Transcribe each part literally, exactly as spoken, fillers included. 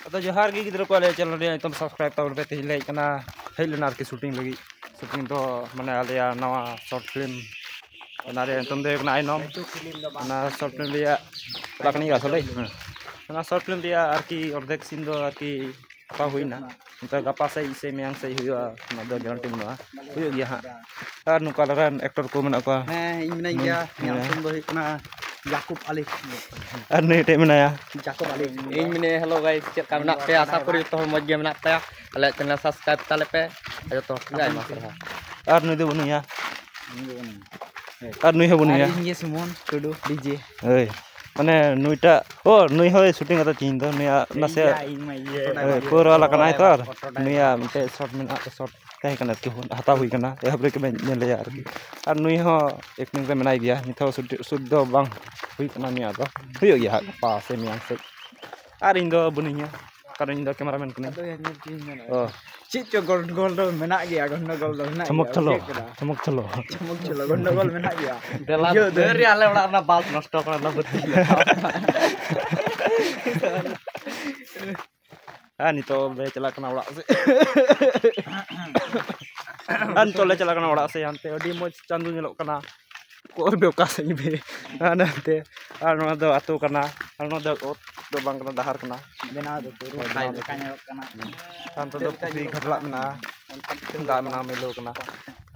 ᱟᱫᱚ ᱡᱚᱦᱟᱨ ᱜᱮ ᱜᱤᱫᱽᱨᱟᱹ ᱠᱚ, ᱟᱞᱮ ᱪᱮᱱᱮᱞ ᱨᱮ ᱱᱤᱛᱚᱝ ᱥᱟᱵᱥᱠᱨᱟᱭᱤᱵ ᱛᱟᱵᱚᱱ ᱯᱮ᱾ ᱛᱮᱦᱮᱧ ᱞᱮ ᱦᱮᱡ ᱠᱟᱱᱟ, ᱦᱮᱡ ᱞᱮᱱᱟ ᱟᱨᱠᱤ ᱥᱩᱴᱤᱝ ᱞᱟᱹᱜᱤᱫ᱾ ᱥᱩᱴᱤᱝ ᱫᱚ ᱢᱟᱱᱮ ᱟᱞᱮᱭᱟᱜ ᱱᱟᱣᱟ ᱥᱚᱨᱴ ᱯᱷᱤᱞᱢ, ᱚᱱᱟ ᱨᱮᱭᱟᱜ ᱧᱩᱛᱩᱢ ᱫᱚ ᱦᱩᱭᱩᱜ ᱠᱟᱱᱟ ᱟᱭᱱᱚᱢ᱾ ᱚᱱᱟ ᱥᱚᱨᱴ ᱯᱷᱤᱞᱢ ᱨᱮᱭᱟᱜ ᱪᱟᱞᱟᱜ ᱠᱟᱱ ᱜᱮᱭᱟ ᱟᱥᱚᱞᱮ᱾ ᱦᱮᱸ᱾ ᱚᱱᱟ ᱥᱚᱨᱴ ᱯᱷᱤᱞᱢ ᱨᱮᱭᱟᱜ ᱟᱨᱠᱤ ᱚᱨᱫᱷᱮᱠ ᱥᱤᱱ ᱫᱚ ᱟᱨᱠᱤ ᱦᱟᱛᱟᱣ ᱦᱩᱭᱱᱟ᱾ ᱱᱤᱛᱚᱜ ᱜᱟᱯᱟ ᱥᱮᱡ ᱥᱮ ᱢᱮᱭᱟᱝ ᱥᱮᱡ ᱦᱩᱭᱩᱜᱼᱟ, ᱚᱱᱟ ᱫᱚ ᱜᱮᱨᱮᱱᱴᱤ ᱵᱟᱹᱱᱩᱜᱼᱟ, ᱦᱩᱭᱩᱜ ᱜᱮᱭᱟ ᱦᱟᱸᱜ᱾ ᱟᱨ ᱱᱚᱝᱠᱟ ᱞᱮᱠᱟᱱ ᱮᱠᱴᱚᱨ ᱠᱚ ᱢᱮᱱᱟᱜ ᱠᱚᱣᱟ᱾ ᱦᱮᱸ, ᱤᱧ ᱢᱤᱱᱟᱹᱧ ᱦᱩᱸ, ᱜᱮᱭᱟ᱾ ᱤᱧᱟᱹᱜ ᱦᱮᱸ᱾ ᱧᱩᱛᱩᱢ ᱫᱚ ᱦᱩᱭᱩᱜ ᱠᱟᱱᱟ ᱭᱟᱠᱩᱵ ᱟᱞᱤ᱾ ᱟᱨ ᱱᱩᱭ ᱴᱷᱮᱡ ᱢᱮᱱᱟᱭᱟ᱾ ᱡᱟᱠᱚᱵ ᱟᱞᱤ᱾ ᱤᱧ ᱢᱮᱱᱟᱭᱟ᱾ ᱦᱮᱞᱳ ᱜᱟᱭᱥ, ᱪᱮᱫ ᱞᱮᱠᱟ ᱢᱮᱱᱟᱜ ᱯᱮᱭᱟ? ᱟᱥᱟ ᱠᱚᱨᱤ ᱡᱚᱛᱚ ᱦᱚᱲ ᱢᱚᱡᱽ ᱜᱮ ᱢᱮᱱᱟᱜ ᱯᱮᱭᱟ᱾ ᱟᱞᱮᱭᱟᱜ ᱪᱮᱱᱮᱞ ᱥᱟᱵᱥᱠᱨᱟᱭᱤᱵ ᱛᱟᱞᱮ ᱯᱮ᱾ ᱡᱚᱛᱚ ᱦᱚᱲ ᱜᱮ ᱟᱭᱢᱟ ᱥᱟᱨᱦᱟᱣ᱾ ᱟᱨ ᱱᱩᱭ ᱫᱚ ᱵᱟᱹᱱᱩᱭᱟ᱾ ᱟᱨ ᱱᱩᱭ ᱦᱚᱸ ᱟᱨ ᱵᱟᱹᱱᱩᱭᱟ᱾ ᱤᱧ ᱜᱮ ᱥᱩᱢᱚᱱ ᱴᱩᱰᱩ, ᱰᱤᱡᱮ᱾ ᱦᱳᱭ, ᱢᱟᱱᱮ ᱱᱩᱭᱴᱟᱜ, ᱳ, ᱱᱩᱭ ᱦᱚᱸᱭ ᱥᱩᱴᱤᱝ ᱠᱟᱫᱟ ᱛᱤᱦᱤᱧ ᱫᱚ᱾ ᱱᱩᱭᱟᱜ ᱱᱟᱥᱮ, ᱤᱧ ᱢᱟ ᱤᱭᱟᱹ ᱦᱳᱭ, ᱯᱟᱹᱣᱨᱟᱹ ᱣᱟᱞᱟ ᱠᱟᱱᱟᱭ ᱛᱚ, ᱟᱨ ᱱᱩᱭᱟᱜ ᱢᱤᱫᱴᱮᱡ ᱥᱚᱴ ᱢᱮᱱᱟᱜᱼᱟ, ᱥᱚᱴ ᱛᱟᱦᱮᱸ ᱠᱟᱱᱟ ᱟᱨᱠᱤ, ᱦᱟᱛᱟᱣ ᱦᱩᱭ ᱠᱟᱱᱟ, ᱮᱦᱚᱵ ᱨᱮᱜᱮ ᱵᱮᱱ ᱧᱮᱞᱮᱭᱟ ᱟᱨᱠᱤ᱾ ᱟᱨ ᱱᱩᱭ ᱦᱚᱸ ᱮᱠᱴᱤᱝ ᱨᱮ ᱢᱮᱱᱟᱭ ᱜᱮᱭᱟ, ᱱᱤᱛ ᱦᱚᱸ ᱥᱩᱴ, ᱥᱩᱴ ᱫᱚ ᱵᱟᱝ ᱦᱩᱭ ᱠᱟᱱᱟ ᱱᱩᱭᱟᱜ ᱫᱚ, ᱦᱩᱭᱩᱜ ᱜᱮᱭᱟ ᱦᱟᱸᱜ ᱜᱟᱯᱟ ᱥᱮ ᱢᱮᱭᱟᱝ ᱥᱮᱫ᱾ ᱟᱨ ᱤᱧ ᱫᱚ ᱵᱟᱹᱱᱩᱧᱟ, ᱠᱟᱨᱚᱱ ᱤᱧ ᱫᱚ ᱠᱮᱢᱮᱨᱟᱢᱮᱱ ᱠᱟᱹᱱᱟᱹᱧ᱾ ᱟᱫᱚ ᱧᱮᱞ ᱪᱮᱫ ᱤᱧ ᱢᱮᱱᱟ? ᱚ᱾ ᱪᱮᱫ ᱪᱚ ᱜᱚᱱᱰᱜᱳᱞ ᱫᱚ ᱢᱮᱱᱟᱜ ᱜᱮᱭᱟ, ᱜᱚᱱᱰᱜᱳᱞ ᱫᱚ ᱢᱮᱱᱟᱜ ᱪᱷᱚᱢᱚᱠ ᱜᱮᱭᱟ, ᱪᱷᱚᱞᱚ, ᱵᱩᱡᱷᱟᱹᱜ ᱠᱟᱱᱟ᱾ ᱪᱷᱚᱢᱚᱠ ᱪᱷᱚᱞᱚ᱾ ᱪᱷᱚᱢᱚᱠ ᱪᱷᱚᱞᱚ, ᱜᱚᱱᱰᱜᱳᱞ ᱢᱮᱱᱟᱜ ᱜᱮᱭᱟ᱾ ᱫᱮᱞᱟ ᱵᱩᱡᱷᱟᱹᱣ ᱫᱟᱹᱧ᱾ ᱫᱮᱨᱤ ᱟᱞᱮ ᱚᱲᱟᱜ ᱨᱮᱱᱟᱜ ᱵᱟᱞᱵ ᱱᱚᱥᱴᱚ ᱠᱟᱱᱟ, ᱚᱱᱟ ᱵᱟᱹᱛᱤ᱾ ᱟᱨ ᱱᱤᱛᱚᱜ ᱞᱮ ᱪᱟᱞᱟᱜ ᱠᱟᱱᱟ ᱚᱲᱟᱜ ᱥᱮᱫ᱾ ᱟᱨ ᱱᱤᱛᱚᱜ ᱞᱮ ᱪᱟᱞᱟᱜ ᱠᱟᱱᱟ ᱚᱲᱟᱜ ᱥᱮᱫ᱾ ᱦᱟᱱᱛᱮ ᱟᱹᱰᱤ ᱢᱚᱡᱽ ᱪᱟᱸᱫᱚ ᱧᱮᱞᱚᱜ ᱠᱟᱱᱟ᱾ ᱚᱠᱚᱨ ᱵᱮ ᱚᱠᱟ ᱥᱮᱫ ᱵᱮ? ᱦᱟᱱᱮ ᱦᱟᱱᱛᱮ᱾ ᱟᱨ ᱱᱚᱣᱟ ᱫᱚ ᱟᱹᱛᱩ ᱠᱟᱱᱟ᱾ ᱟᱨ ᱱᱚᱣᱟ ᱫᱚ ᱚᱛ ᱫᱚ ᱵᱟᱝ ᱠᱟᱱᱟ, ᱰᱟᱦᱟᱨ ᱠᱟᱱᱟ᱾ ᱵᱮᱱᱟᱣ ᱫᱚᱠᱚ ᱨᱚᱦᱚᱭ ᱞᱮᱠᱟ ᱧᱮᱞᱚᱜ ᱠᱟᱱᱟ᱾ ᱦᱟᱱᱛᱮ ᱫᱚ ᱯᱩᱠᱷᱨᱤ ᱜᱷᱟᱰᱞᱟᱜ ᱢᱮᱱᱟᱜᱼᱟ᱾ ᱫᱟᱜ ᱢᱮᱱᱟᱜᱼᱟ, ᱢᱤᱞᱟᱹᱣ ᱠᱟᱱᱟ᱾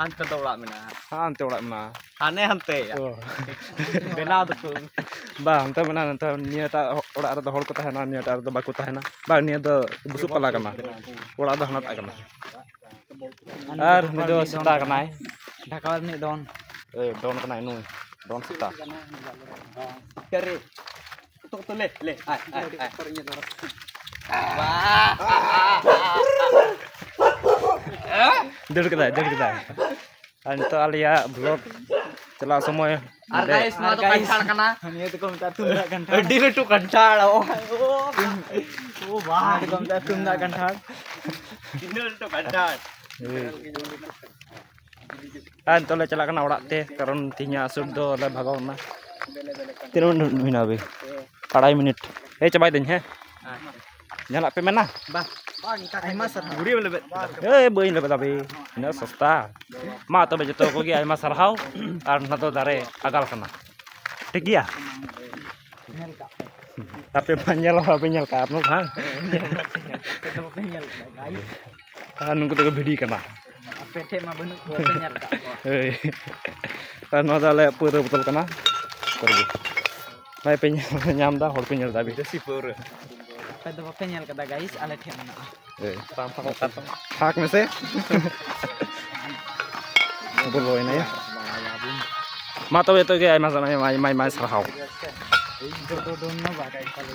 ᱦᱟᱱᱛᱮ ᱫᱚ ᱚᱲᱟᱜ ᱢᱮᱱᱟᱜᱼᱟ᱾ ᱦᱮᱸ, ᱦᱟᱱᱛᱮ ᱚᱲᱟᱜ ᱢᱮᱱᱟᱜᱼᱟ᱾ ᱦᱟᱱᱮ ᱦᱟᱱᱛᱮ᱾ ᱚ᱾ ᱵᱮᱱᱟᱣ ᱫᱚᱠᱚ᱾ ᱵᱟᱝ, ᱦᱟᱱᱛᱮ ᱢᱮᱱᱟᱜᱼᱟ, ᱱᱚᱛᱮ ᱱᱤᱭᱟᱹᱴᱟᱜ ᱚᱲᱟᱜ ᱨᱮᱫᱚ ᱦᱚᱲ ᱠᱚ ᱛᱟᱦᱮᱱᱟ, ᱱᱤᱭᱟᱹᱴᱟᱜ ᱨᱮᱫᱚ ᱵᱟᱠᱚ ᱛᱟᱦᱮᱱᱟ᱾ ᱵᱟᱝ, ᱱᱤᱭᱟᱹ ᱫᱚ ᱵᱩᱥᱩᱵ ᱯᱟᱞᱟ ᱠᱟᱱᱟ᱾ ᱚᱲᱟᱜ ᱫᱚ ᱦᱟᱱᱟᱴᱟᱜ ᱠᱟᱱᱟ᱾ ᱟᱨ ᱱᱩᱭ ᱫᱚ ᱥᱮᱛᱟ ᱠᱟᱱᱟᱭ᱾ ᱰᱷᱟᱠᱟ ᱨᱤᱱᱤᱡ ᱰᱚᱱ᱾ ᱮ, ᱰᱚᱱ ᱠᱟᱱᱟᱭ ᱱᱩᱭ, ᱰᱚᱱ ᱥᱮᱛᱟ᱾ ᱩᱛᱩ, ᱩᱛᱩ, ᱞᱮ, ᱞᱮ, ᱟᱭ, ᱟᱭ, ᱟᱭ᱾ ᱫᱟᱹᱲ ᱠᱮᱫᱟᱭ, ᱫᱟᱹᱲ ᱠᱮᱫᱟᱭ᱾ ᱟᱨ ᱱᱤᱛᱚᱜ ᱟᱞᱮᱭᱟᱜ ᱵᱞᱚᱜ ᱪᱟᱞᱟᱜ ᱥᱚᱢᱚᱭ ᱟᱨ ᱱᱚᱰᱮ ᱜᱟᱭᱥ, ᱱᱚᱣᱟ ᱫᱚ ᱟᱨ ᱜᱟᱭᱥ, ᱠᱟᱱᱴᱷᱟᱲ ᱠᱟᱱᱟ᱾ ᱱᱤᱭᱟᱹ ᱫᱚᱠᱚ ᱢᱮᱛᱟᱜᱼᱟ ᱛᱩᱢᱫᱟᱜ ᱠᱟᱱᱴᱷᱟᱲ᱾ ᱟᱹᱰᱤ ᱞᱟᱹᱴᱩ ᱠᱟᱱᱴᱷᱟᱲ᱾ ᱳ, ᱳ, ᱳ ᱵᱷᱟᱭ᱾ ᱱᱤᱭᱟᱹ ᱫᱚᱠᱚ ᱢᱮᱛᱟᱜᱼᱟ ᱛᱩᱢᱫᱟᱜ ᱠᱟᱱᱴᱷᱟᱲ᱾ ᱛᱤᱱᱟᱹᱜ ᱞᱟᱹᱴᱩ ᱠᱟᱱᱴᱷᱟᱲ᱾ ᱟᱨ ᱱᱤᱛᱚᱜ ᱞᱮ ᱪᱟᱞᱟᱜ ᱠᱟᱱᱟ ᱚᱲᱟᱜ ᱛᱮ, ᱠᱟᱨᱚᱱ ᱛᱮᱦᱮᱧᱟᱜ ᱥᱩᱴ ᱫᱚ ᱞᱮ ᱵᱷᱟᱜᱟᱣ ᱮᱱᱟ᱾ ᱛᱤᱱᱟᱹᱜ ᱢᱤᱱᱤᱴ ᱦᱩᱭᱱᱟ ᱵᱷᱟᱹᱭ? ᱟᱲᱟᱭ ᱢᱤᱱᱤᱴ᱾ ᱦᱮᱸ, ᱪᱟᱵᱟᱭ ᱫᱟᱹᱧ, ᱦᱮᱸ᱾ ᱡᱟᱦᱟᱱᱟᱜ ᱯᱮ ᱢᱮᱱᱟ? ᱵᱟᱝ, ᱟᱭᱢᱟ ᱥᱟᱨᱦᱟᱣ᱾ ᱜᱩᱲᱤ ᱵᱮᱱ ᱞᱮᱵᱮᱫ ᱠᱮᱫᱟ᱾ ᱮᱭ, ᱵᱟᱹᱧ ᱞᱮᱵᱮᱫᱟ ᱵᱮ, ᱩᱱᱟᱹᱜ ᱥᱚᱥᱛᱟ᱾ ᱢᱟ ᱛᱚᱵᱮ ᱡᱚᱛᱚ ᱠᱚᱜᱮ ᱟᱭᱢᱟ ᱥᱟᱨᱦᱟᱣ᱾ ᱟᱨ ᱚᱱᱟ ᱫᱚ ᱫᱟᱨᱮ ᱟᱜᱟᱞ ᱠᱟᱱᱟ, ᱴᱷᱤᱠ ᱜᱮᱭᱟ? ᱧᱮᱞ ᱠᱟᱜ ᱯᱮ᱾ ᱟᱯᱮ ᱢᱟ ᱧᱮᱞ ᱦᱚᱸ ᱵᱟᱯᱮ ᱧᱮᱞ ᱠᱟᱜᱼᱟ ᱟᱯᱮ ᱢᱟ᱾ ᱟᱯᱮ ᱫᱚ ᱵᱟᱯᱮ ᱧᱮᱞ ᱠᱟᱜᱼᱟ, guys᱾ ᱟᱨ ᱱᱩᱠᱩ ᱫᱚᱠᱚ ᱵᱷᱤᱰᱤ ᱠᱟᱱᱟ᱾ ᱟᱯᱮ ᱴᱷᱮᱡ ᱢᱟ ᱵᱟᱹᱱᱩᱜ ᱠᱚᱣᱟ, ᱵᱟᱯᱮ ᱧᱮᱞ ᱠᱟᱜ ᱠᱚᱣᱟ᱾ ᱦᱳᱭ᱾ ᱟᱨ ᱱᱚᱣᱟ ᱫᱚ ᱟᱞᱮᱭᱟᱜ ᱯᱟᱹᱣᱨᱟᱹ ᱵᱳᱛᱚᱞ ᱠᱟᱱᱟ᱾ ᱱᱚᱜᱼᱚᱭ ᱯᱮ ᱧᱮᱞ ᱧᱟᱢ ᱮᱫᱟ, ᱦᱚᱲ ᱯᱮ ᱧᱮᱞ ᱮᱫᱟ᱾ ᱫᱮᱥᱤ ᱯᱟᱹᱣᱨᱟᱹ᱾ ᱟᱯᱮ ᱫᱚ ᱵᱟᱯᱮ ᱧᱮᱞ ᱠᱟᱫᱟ, guys, ᱟᱞᱮ ᱴᱷᱮᱱ ᱢᱮᱱᱟᱜᱼᱟ᱾ ᱦᱳᱭ᱾ ᱯᱷᱟᱸᱠ ᱢᱮᱥᱮ᱾ ᱵᱚᱞᱚᱭᱮᱱᱟᱭᱟ᱾ ᱢᱟ ᱛᱚᱵᱮ ᱡᱚᱛᱚ ᱜᱮ ᱟᱭᱢᱟ, ᱟᱭᱢᱟ, ᱟᱭᱢᱟ, ᱟᱭᱢᱟ ᱥᱟᱨᱦᱟᱣ᱾